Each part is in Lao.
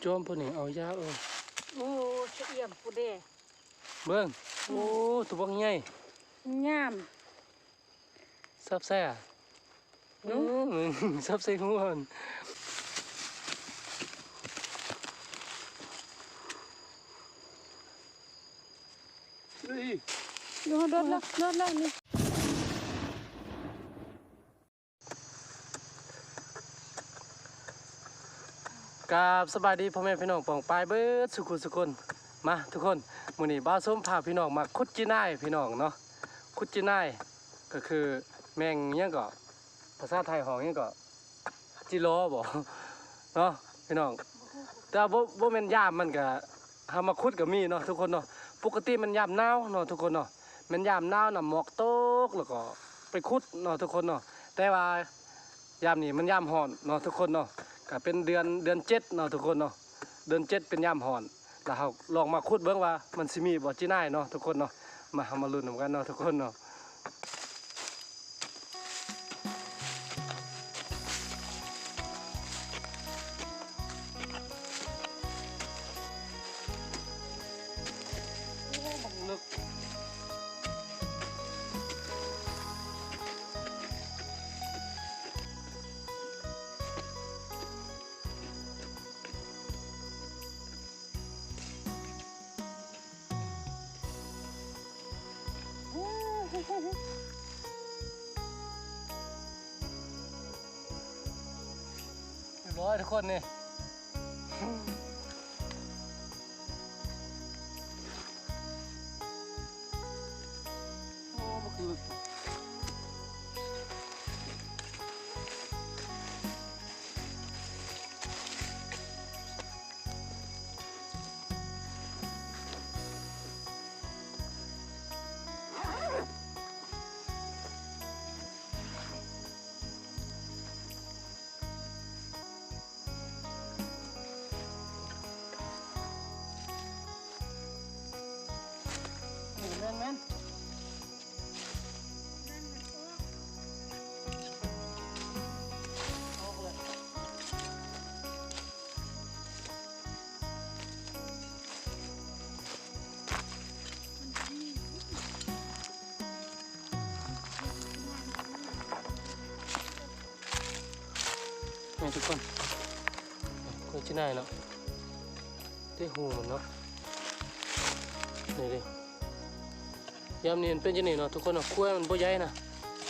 ຈອມພຸ້ນນີ້ ເອົາຢາເອີຍ. ໂອ້ ສະອຽມພຸ້ນເດ້ ເບິ່ງ. ໂອ້ ໂຕບັກໃຫຍ່ ງາມ. ສັບໃສ່ອະ ເອີ ສັບໃສ່ຫົວ. ໂດດແລ້ວ ໂດດແລ້ວນີ້. ກາບສະບາຍດີພໍ່ແມ່ພີ່ນ້ອງປ້ອງປາຍເບິດສູ່ຜູ້ສູ່ຄົນ. ມາທຸກຄົນ ມື້ນີ້ບ່າວສົມພາພີ່ນ້ອງມາຂຸດຈີ່ນາຍພີ່ນ້ອງເນາະ. ຂຸດຈີ່ນາຍກໍຄືແມງຫຍັງເກາະ ພາສາໄທຮ້ອງຫຍັງເກາະ ຈີ່ລໍບໍເນາະພີ່ນ້ອງ. ແຕ່ວ່າບໍ່ ບໍ່ແມ່ນຍາມມັນກະ ເຮົາມາຂຸດກໍມີເນາະທຸກຄົນເນາະ. ປົກກະຕິມັນຍາມໜາວເນາະທຸກຄົນເນາະ ແມ່ນຍາມໜາວ ນ້ຳໝອກຕົກ ແລ້ວກໍໄປຂຸດເນາະທຸກຄົນເນາະ. ແຕ່ວ່າຍາມນີ້ມັນຍາມຮ້ອນເນາະທຸກຄົນເນາະ ກໍເປັນເດືອນ ເດືອນເຈັດເນາະທຸກຄົນເນາະ. ເດືອນເຈັດເປັນຍາມຮ້ອນ ແລ້ວເຮົາລອງມາຂຸດເບິ່ງວ່າມັນຊິມີບໍ່ຈີ່ນາຍເນາະທຸກຄົນເນາະ. ມາ ເຮົາມາລຸ້ນນຳກັນເນາະທຸກຄົນເນາະ. ໂອ້ ບັກເລິກ. ຮຽບຮ້ອຍທຸກຄົນນີ້. ໂອ້ ບັກເລິກ. ນີ້ແມ່ນ ແມ່ນ. ນີ້ທຸກຄົນ ກວຍຈີ່ນາຍເນາະ ເດ້ ຫູມັນເນາະ ນີ້ເດ້. ຍາມນີ້ມັນເປັນຈັ່ງນີ້ເນາະທຸກຄົນເນາະ ກວຍມັນບໍ່ໃຫຍ່ນະ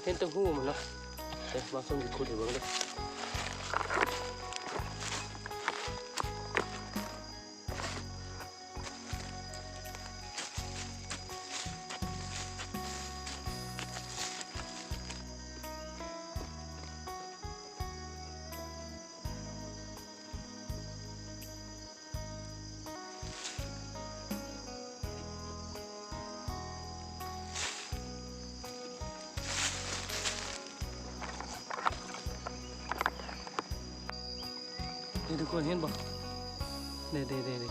ເຫັນແຕ່ຫູມັນເນາະ. ເດ້ ບ່າວສົມຊິຂຸດໃຫ້ເບິ່ງເດີ້. ນີ້ທຸກຄົນເຫັນບໍ່ ເດ້ໆໆໆ ນີ້. ນີ້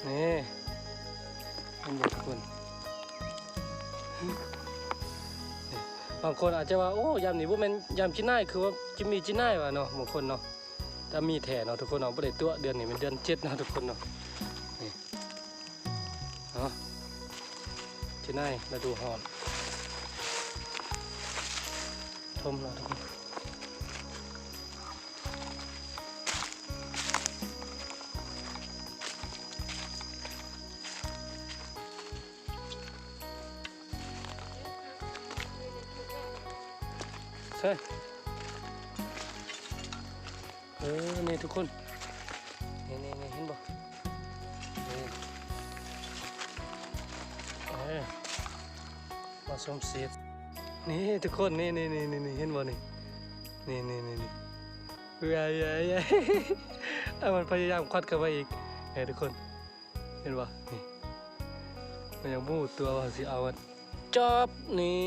ນີ້ ເຫັນບໍ່ທຸກຄົນ? ບາງຄົນອາດຈະວ່າ ໂອ້ ຍາມນີ້ບໍ່ແມ່ນຍາມຈີ່ນາຍ ຄືວ່າຈິມມີຈີ່ນາຍວ່າເນາະ ບາງຄົນເນາະ. ແຕ່ມີແທ້ເນາະທຸກຄົນເນາະ ບໍ່ໄດ້ຕົວະ. ເດືອນນີ້ແມ່ນເດືອນເຈັດເນາະທຸກຄົນເນາະ. ນີ້ ເນາະ ຈີ່ນາຍລະດູຮ້ອນ ຊົມເນາະທຸກຄົນ. ໃສ່ ເອີ ນີ້ທຸກຄົນ ນີ້ໆໆ ເຫັນບໍ່? ນີ້ ເອີ ມາຊົມເສດ ນີ້ທຸກຄົນ ນີ້ໆໆ ເຫັນບໍ່ນີ້? ນີ້ໆໆ ເອີຍໆໆ ເອົາ ມັນພະຍາຍາມຄວັດເຂົ້າໄປອີກ ເອີ ທຸກຄົນ. ເຫັນບໍ່? ນີ້ ມັນຍັງບໍ່ຮູ້ຕົວວ່າຊິເອົາມັນຈອບນີ້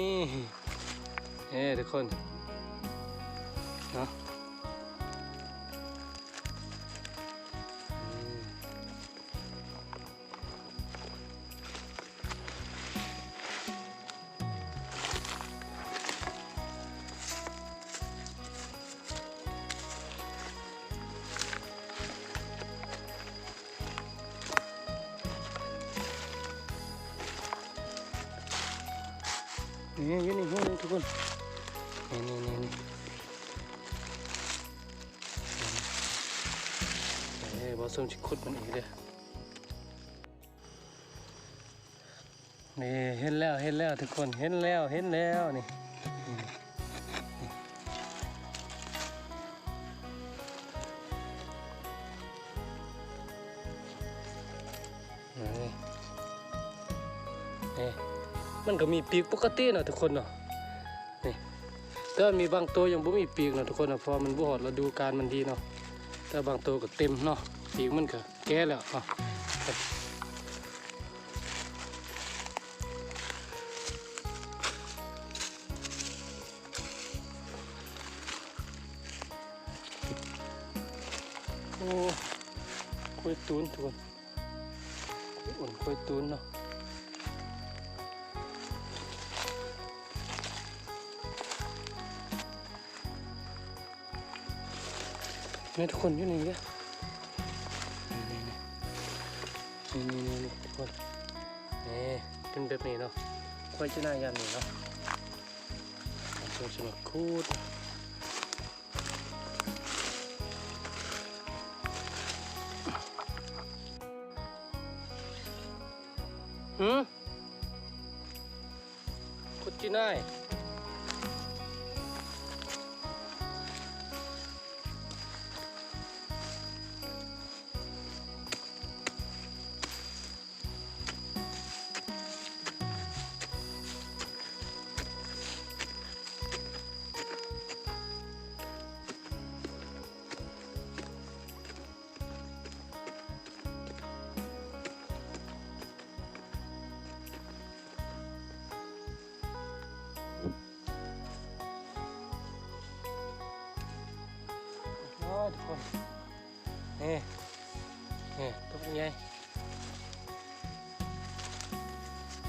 ເອີ ທຸກຄົນເນາະ. ນີ້ ຢູ່ນີ້ ຢູ່ນີ້ທຸກຄົນ ນີ້ໆໆ ນີ້ ເອີ ບ່າວສົມຊິຂຸດມັນອີກເດີ. ນີ້ ເຫັນແລ້ວ ເຫັນແລ້ວທຸກຄົນ ເຫັນແລ້ວ ເຫັນແລ້ວ ນີ້ ນີ້ ນີ້ ນີ້ ນີ້ ມັນກໍມີປີກປົກກະຕິເນາະທຸກຄົນເນາະ ນີ້ ແຕ່ວ່າມີບາງໂຕຍັງບໍ່ມີປີກເນາະທຸກຄົນເນາະ ເພາະວ່າມັນບໍ່ຮອດລະດູການມັນດີເນາະ ແຕ່ບາງໂຕກໍເຕັມເນາະ ປີກມັນກໍ ແກ່ແລ້ວເນາະ ໂອ້ ຄວາຍຕູນທຸກຄົນ ໂອ້ ຄວາຍຕູນເນາະ. ນີ້ທຸກຄົນ ຢູ່ນີ້ເດີ ນີ້ ນີ້ ນີ້ ນີ້ ນີ້ ນີ້ ທຸກຄົນ ນີ້ ເປັນແບບນີ້ເນາະ ຄວາຍຈະໜ້າຍາມນີ້ເນາະ ເອົາເຄື່ອງສະໜວດຂູດ ຫື ຄຸດຈີ່ນາຍ. ໂອ້ຍ ທຸກຄົນ ນີ້ ນີ້ ຕົວໃຫຍ່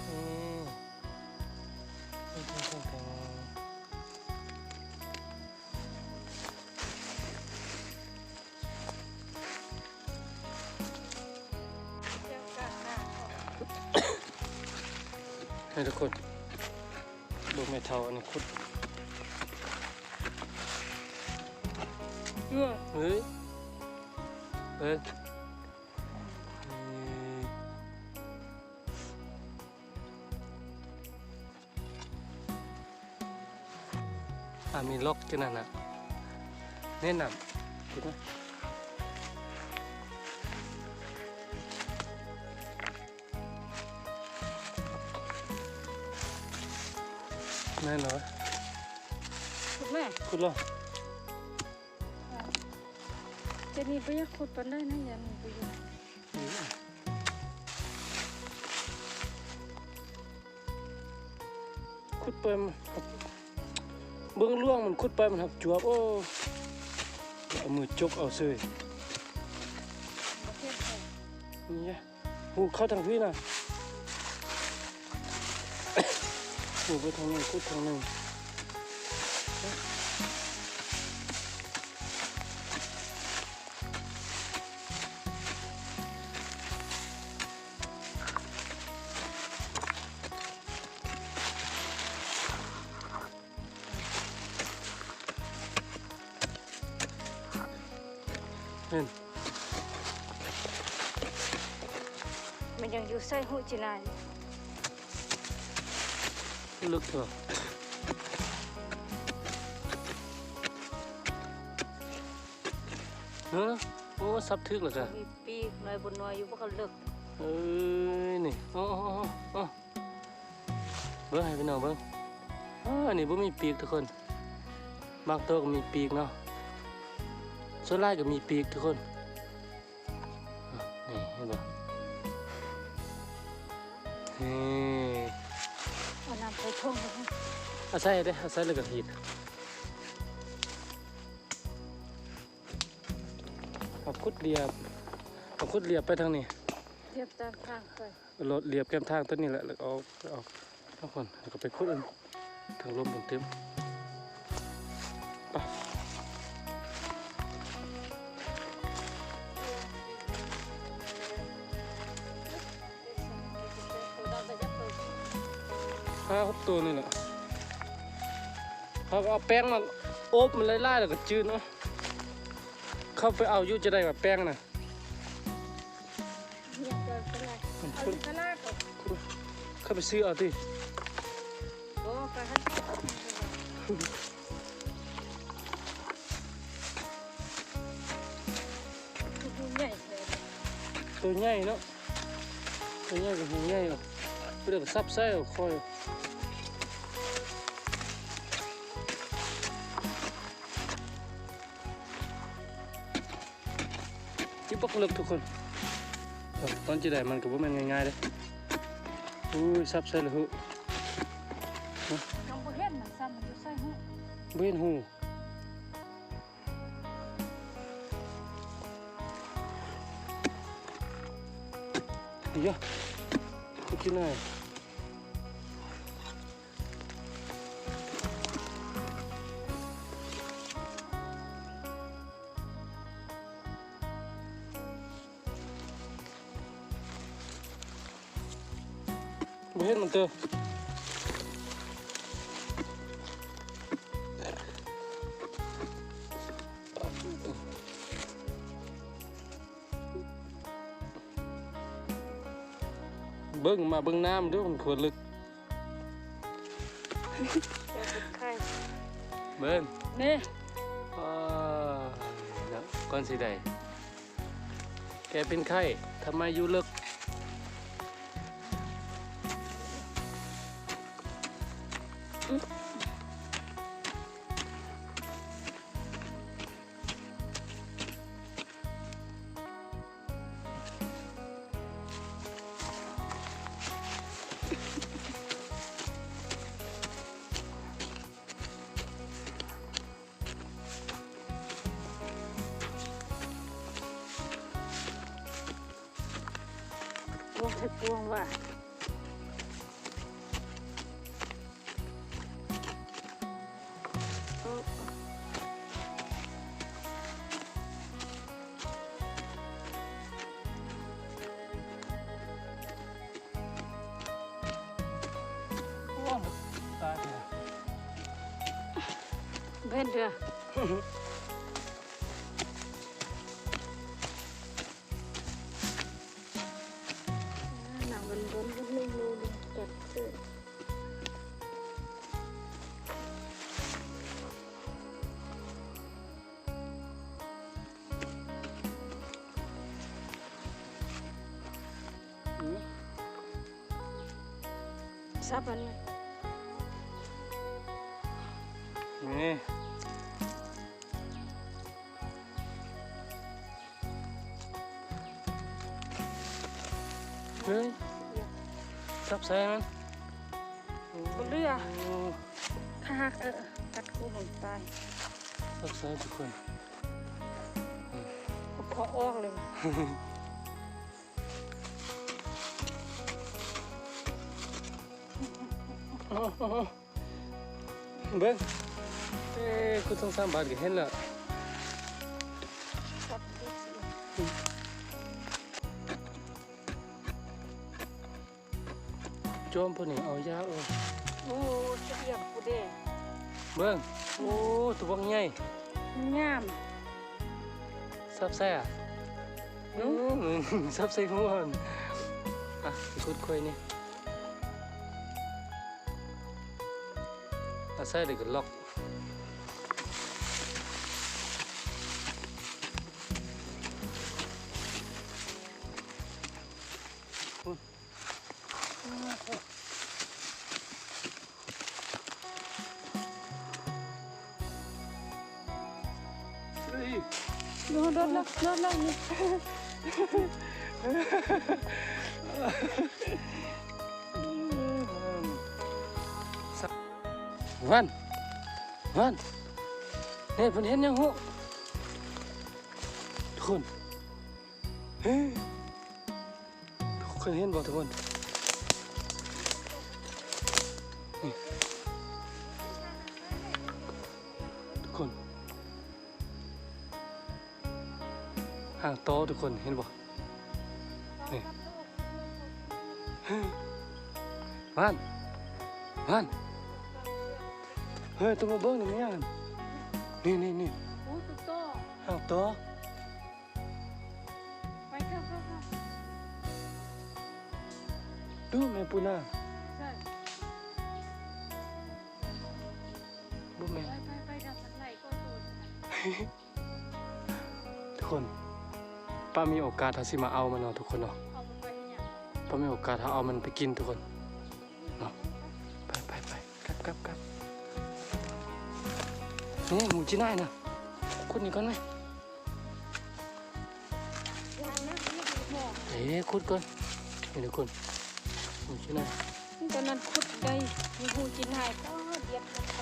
ນີ້ ນີ້ ນີ້ ນີ້. ໃຫ້ທຸກຄົນເບິ່ງແມ່ເຖົ້າອັນນີ້ຂຸດ ເອີ ເອີ ເອີ. ອ່າ ມີລັອກຢູ່ນັ້ນນະ ແນະນຳ ແມ່ນເນາະ ຂຸດແມ່ ຂຸດລະ. ຈະມີບໍ່ຢາກຂຸດປານໃດນະ ຢ້ານມີປະໂຫຍດ ຂຸດໄປ ເບິ່ງລວງມັນ ຂຸດໄປມັນຫັກຈວບ ໂອ້ ເອົາມືຈົກເອົາເສີຍ ບໍ່ເຈັບແທ້ ນີ້ ຫູເຂົ້າທາງພີ້ນະ ຫູໄປທາງນີ້ ຂຸດທາງໜຶ່ງ ເຫັນ ມັນຍັງຢູ່ໃສ່ຫູຈີ່ນາຍ ເລິກເຖາະ ເອີ ໂອ້ ສັບຖືກແລ້ວກະ ມີປີກໜ້ອຍບົນໜ້ອຍຢູ່ ບໍ່ກະເລິກ ເອີຍ ນີ້ ໂອ້ ໂອ້ ໂອ້ ເບິ່ງໃຫ້ພີ່ນ້ອງເບິ່ງ ເອີ ອັນນີ້ບໍ່ມີປີກທຸກຄົນ ບາງໂຕກໍມີປີກເນາະ ສ່ວນຫຼາຍກໍມີປີກທຸກຄົນ ນີ້ເຫັນບໍ່ ນີ້ ເອົານ້ຳໃສ່ຖົງ ເອົາໃສ່ເດ້ ເອົາໃສ່ແລ້ວກໍຮີດ ເອົາຂຸດລຽບ ເອົາຂຸດລຽບໄປທາງນີ້ ລຽບຕາມທາງໄປ ລອດລຽບແຄມທາງຕົວນີ້ແຫຼະ ແລ້ວອອກ ອອກ ທຸກຄົນ ແລ້ວກໍໄປຂຸດອັນທາງລົມເຕັມໆ ໄປ ຫ້າຫົກໂຕນີ້ແຫຼະ ເຮົາກໍເອົາແປ້ງມາໂອບມັນຫຼາຍໆ ແລ້ວກໍຈືນເອົາ. ເຂົາໄປເອົາຢູ່ຈະໄດ້ວ່າແປ້ງນະ. ເອົາຕະຫຼາດ ເອົາຕະຫຼາດເຂົາໄປຊື້ເອົາຕິ. ບໍ່ ໄປຫັ້ນ ໂຕໃຫຍ່ແທ້ ໂຕໃຫຍ່ເນາະ. ໂຕໃຫຍ່ກໍຫູໃຫຍ່ເນາະ. ຜູ້ໃດກໍສັບໃສ່ເອົາຄ່ອຍ. ຢູ່ບັກເລິກທຸກຄົນ. ຕອນຈະໄດ້ມັນກໍບໍ່ແມ່ນງ່າຍໆເດ້. ໂອ້ຍ ສັບໃສ່ລະຫື. ຍັງບໍ່ເຫັນມັນຊ້ຳ ມັນຢູ່ໃສຫື? ບໍ່ເຫັນຫູ. ເອີຍ ໂຄດຂີ້ຮ້າຍ. ບໍ່ເຫັນມັນເຕີ. ເບິ່ງ ມາເບິ່ງນ້ຳເດີ້ ມັນຄວນເລິກ. ເບິ່ງ ນີ້ ເອີ ເນາະ ກ່ອນຊິໄດ້ ແກເປັນໄຂ້ ທຳໄມຢູ່ເລິກ? ລວງໃສ່ພວງວ່າ ໂອ້ ຕາຍແລ້ວ ເຫັນເທື່ອ. ນາງເບິ່ງເບິ່ງເບິ່ງເບິ່ງເບິ່ງຈັດເກີດ. ອືມ ສັບອັນນີ້ ນີ້. ເຮີ້ຍ ສັບໃສ່ມັນ ບໍ່ເຫຼືອ ໂອ້ ຂາຫັກ ເອີ ຕັດຄູ່ມັນຕາຍ ສັບໃສ່ທຸກຄົນ ເພາະອອກເລີຍ. ເບິ່ງ ເອີ ຂຸດສອງສາມບາດກໍເຫັນແລ້ວ. ຈອມພວກນີ້ເອົາຍາກເອີຍ. ໂອ້ ສະອຽມຜູ້ເດ. ເບິ່ງ ໂອ້ ຕົວບັກໃຫຍ່ ງາມ. ສັບໃສ່ອະ? ອືມ ອືມ ສັບໃສ່ຫົວຫັ້ນ. ອ່ະ ຂຸດຄ່ອຍນີ້ ເອົາໃສ່ແລ້ວກໍລັອກ. ໂດດ ໂດດ ໂດດ ໂດດ ນີ້ ວັນ ວັນ ເດ້ ເພິ່ນເຫັນຫຍັງຮູ້ ທຸກຄົນ? ເຫັນບໍ່ທຸກຄົນ? ນີ້ ທຸກຄົນ ຫາງຕໍ່ ທຸກຄົນເຫັນບໍ່? ນີ້ ວານ ວານ. ເຮີ້ຍ ໂຕມາເບິ່ງນີ້ແມ່ນຫຍັງຫັ້ນ ນີ້ໆໆ ໂອ້ ໂຕໂຕ ຫາງໂຕ ໄປ ເຂົ້າໆ ດູແມ່ປູນາ ໃຊ່ ບໍ່ແມ່ນ ໄປໆໆ ດັບມັນໄຫຼກ່ອນໂຕ ທຸກຄົນ ປ້າມີໂອກາດເຮົາຊິມາເອົາມັນເນາະທຸກຄົນເນາະ ປ້າມີໂອກາດເຮົາເອົາມັນໄປກິນທຸກຄົນເນາະ ໄປໆໆ ກັບໆໆ ນີ້ ໝູຈີ່ນາຍນະ ຂຸດນີ້ກ່ອນໄໝ ເອີ ຂຸດກ່ອນ ນີ້ທຸກຄົນ ໝູຈີ່ນາຍ ຕອນນັ້ນຂຸດໄດ້ ມີໝູຈີ່ນາຍ ກໍດຽບລົງໄປ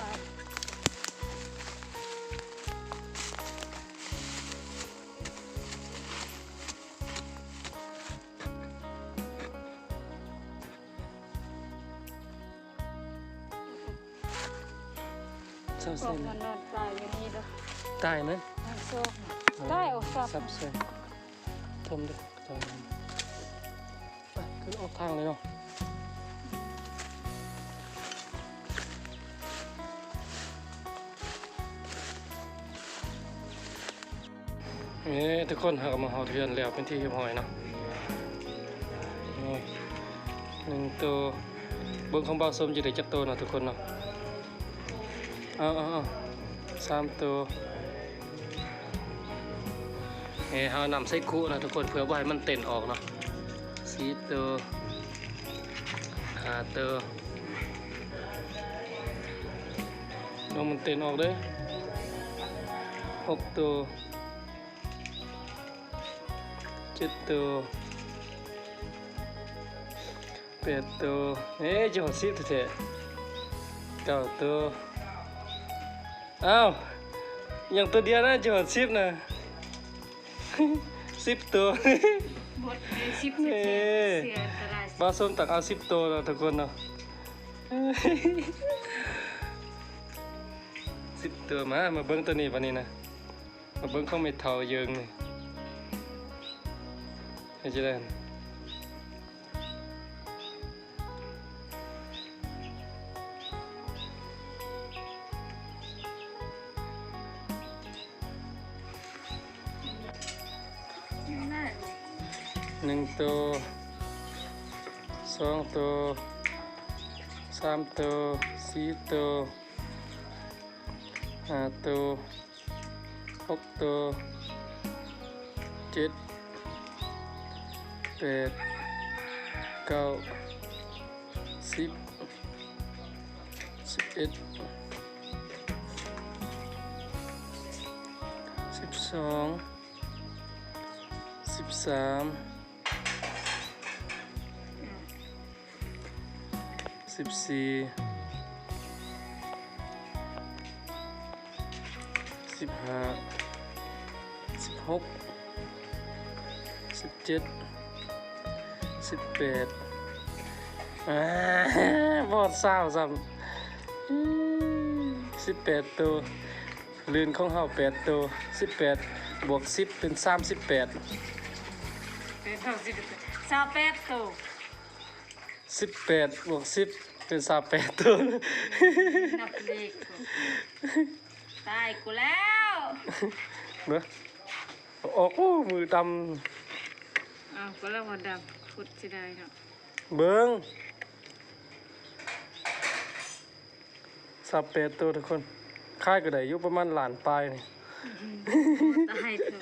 ເຊົາໃສ່ ອອກມານອນຕາຍຢູ່ນີ້ເດີ ຕາຍນະ ທັງສອງ ເອີ ຕາຍອອກສັບ ສັບໃສ່ ທົມເດີ ໄປ ຂຶ້ນອອກທາງເລີຍເນາະ. ເອີ ທຸກຄົນ ເຮົາກໍມາຮອດເຮືອນແລ້ວເປັນທີ່ຮຽບຮ້ອຍເນາະ ນີ້ ໜຶ່ງໂຕ ເບິ່ງຂອງບ່າວສົມຊິໄດ້ຈັກໂຕເນາະທຸກຄົນເນາະ ເອົາໆໆ ສາມໂຕ ເອີ ເຮົານຳໃສ່ຄຸເນາະທຸກຄົນ ເພື່ອບໍ່ໃຫ້ມັນເຕັ້ນອອກເນາະ ສີ່ໂຕ ຫ້າໂຕ ລອງມັນເຕັ້ນອອກເດີ ຫົກໂຕ ເຈັດໂຕ ແປດໂຕ ເອີ ຈະຮອດສິບແທ້ໆ ເກົ້າໂຕ ອ້າວ ຍັງໂຕດຽວນະ ຈະຮອດສິບນະ ສິບໂຕ ໝົດເລີຍ ສິບ ເອີ ສິບເອັດ ເສືອອັນຕະລາຍ ບ່າວສົມຕັກເອົາສິບໂຕເນາະທຸກຄົນເນາະ ສິບໂຕ ມາ ມາເບິ່ງໂຕນີ້ບາດນີ້ນະ ມາເບິ່ງຂອງແມ່ເຖົ້າເຢິງນີ້ ເຮັດຈັ່ງໃດຫັ້ນ ໜຶ່ງໂຕ ສອງໂຕ ສາມໂຕ ສີ່ໂຕ ຫ້າໂຕ ຫົກໂຕ ເຈັດ ແປດ ເກົ້າ ສິບ ສິບເອັດ ສິບສອງ ສິບສາມ ສິບສີ່ ສິບຫ້າ ສິບຫົກ ສິບເຈັດ ສິບແປດ ອາ ບໍ່ຮອດຊາວຊ້ຳ ສິບແປດໂຕ ລື່ນຂອງເຮົາແປດໂຕ ສິບແປດບວກສິບເປັນສາມສິບແປດ ເປັນສາມສິບແປດ ຊາວແປດໂຕ ສິບແປດບວກສິບເປັນຊາວແປດໂຕ ນັບເລກ ຕາຍກູແລ້ວ ເບິ່ງ ອອກ ໂອ້ ມືດຳ ອ້າວ ກໍລະວ່າດຳ ໂຄດເສຍດາຍເນາະ ເບິ່ງ ຊາວແປດໂຕທຸກຄົນ ຂາຍກໍໄດ້ຢູ່ປະມານລ້ານປາຍນີ້ ຕາຍເຖາະ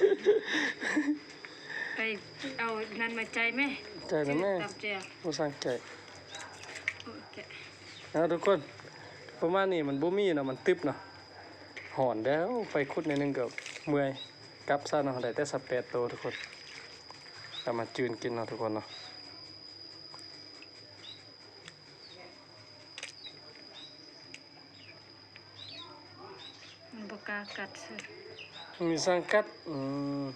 ໄປເອົານັ້ນມາໃຈແມ ໃຈນະແມ ຕຳແຈ່ວ ບໍ່ສັ່ງໃຈ ໂອເຄ ເອົາທຸກຄົນ ປະມານນີ້ ມັນບໍ່ມີເນາະ ມັນຕຶບເນາະ ຮ້ອນແລ້ວ ໄປຂຸດໜ້ອຍໜຶ່ງກໍເມື່ອຍ ກັບຊະເນາະ ໄດ້ແຕ່ຊາວແປດໂຕທຸກຄົນ ເອົາມາຈືນກິນເນາະທຸກຄົນເນາະ. ມັນບໍ່ກ້າກັດເຊີຍ ມີສັງກັດ ອືມ.